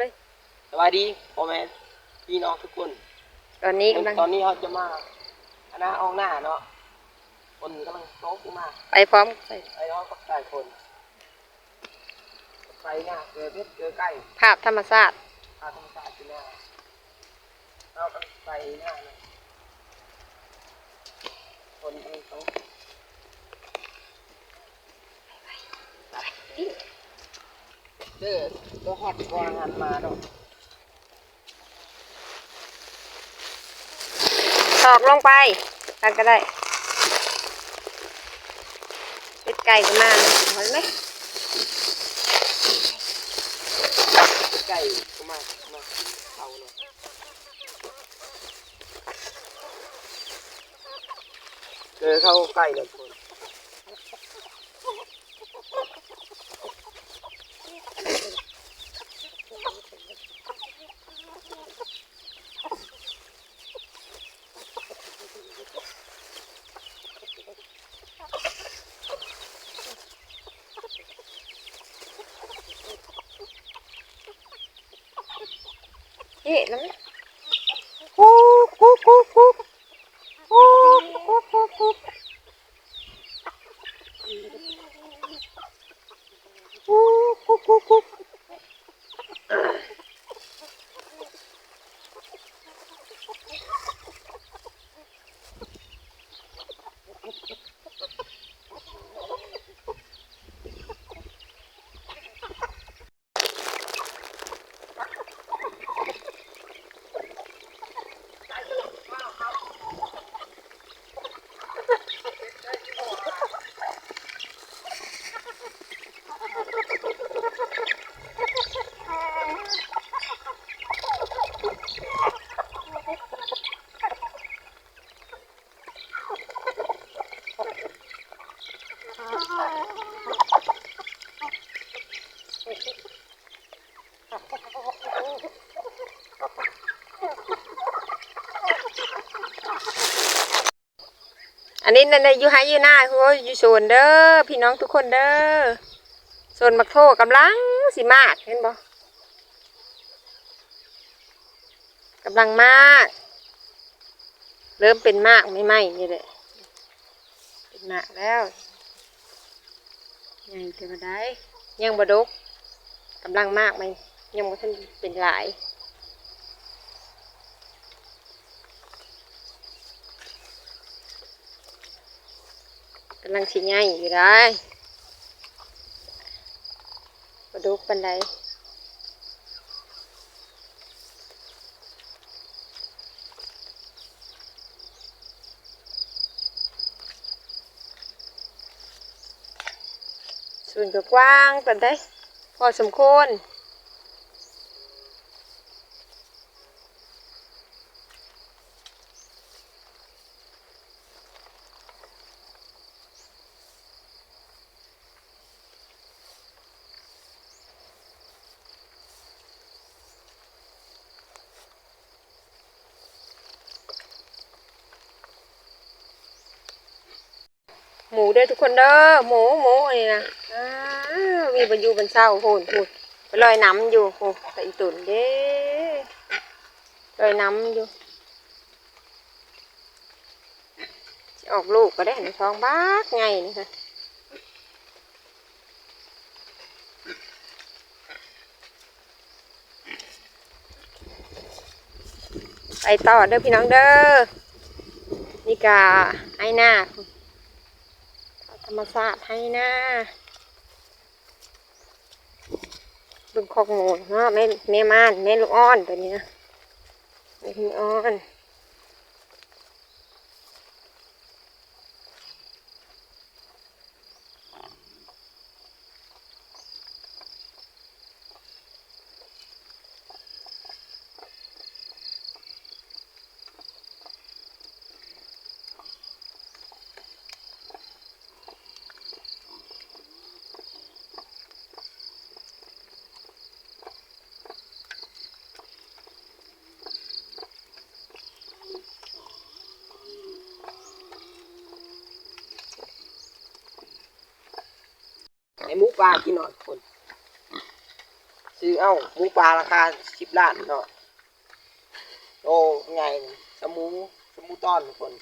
ເລີຍ. ສະບາຍດີພໍ່ແມ່ພີ່ນ້ອງທຸກຄົນ. ຕອນນີ້ກຳລັງ ຕອນນີ້ເຮົາຈະມາຫານາອອກນາເນາະ. ຝົນກຳລັງຕົກລົງມາ. ໄປພ້ອມ ໄປ ໄປພ້ອມກັບສາຍຝົນ. ໄປນາເກີເພັດເກີໄກ່. ພາບທຳມະຊາດ. ພາບທຳມະຊາດຢູ່ນາ. ເຮົາກຳລັງໄປນາເນາະ. ຝົນກຳລັງຕົກ. ເດີ ໂຕຮອດກ່ອນຫັ້ນມາເນາະ. ຖອກລົງໄປ ຕັກກໍໄດ້. ເປັດໄກ່ກໍມາເນາະ ເຫັນໄໝ? ເປັດໄກ່ກໍມາ ມາກິນເຂົ້າເນາະ. ເຈີເຂົ້າໄກ່ແລ້ວທຸກຄົນ. ເອະ ນັ້ນ ກຸກ ກຸກ ກຸກ ກຸກ ກຸກ ກຸກ ກຸກ ກຸກ ກຸກ ກຸກ ກຸກ ກຸກ. ອັນນີ້ນັ້ນນະ ຢູ່ໄຮ່ຢູ່ນາ ໂອ້ຍ ຢູ່ສວນເດີ ພີ່ນ້ອງທຸກຄົນເດີ. ສວນໝາກໂທກຳລັງຊິໝາກ ເຫັນບໍ່? ກຳລັງໝາກ ເລີ່ມເປັນໝາກໃໝ່ໆ ນີ້ແຫຼະ ເປັນໝາກແລ້ວ. ໃຫຍ່ແຕ່ວ່າໄດ້ ຍັງບໍ່ດົກ ກຳລັງໝາກໃໝ່ ຍັງບໍ່ທັນເປັນຫຼາຍ ກຳລັງຊິໃຫຍ່ຢູ່ໄດ໋ ບໍ່ດົກປານໃດ. ສວນກໍກວ້າງປານໃດ ພໍສົມຄວນ. ໝູເດີທຸກຄົນເດີ ໝູ ໝູອັນນີ້ນະ ອ້າວ ມີບ່ອນຢູ່ບ່ອນເຊົາ ໂພນ ໂພນ ໄປລອຍນ້ຳຢູ່ ໂພນ ໄປອີຕຸນເດ້ ລອຍນ້ຳຢູ່. ຊິອອກລູກກໍໄດ້ ໃນທ້ອງບັກໃຫຍ່ນີ້ຄ່ະ ໄປຕໍ່ເດີພີ່ນ້ອງເດີ. ນີ້ກະໄຮ່ນາ ທຳມະຊາດໄຮ່ນາ. ເບິ່ງຄອກໝູເນາະ ແມ່ ແມ່ມ່ານ ແມ່ລູກອ່ອນຕົວນີ້ນະ ແມ່ລູກອ່ອນ. ໃຫ້ໝູປ່າກິນເນາະທຸກຄົນ. ຊື້ເອົາໝູປ່າລາຄາສິບລ້ານເນາະ ໂຕໃຫຍ່ ສຳໝູ ສຳໝູຕອນທຸກຄົນ.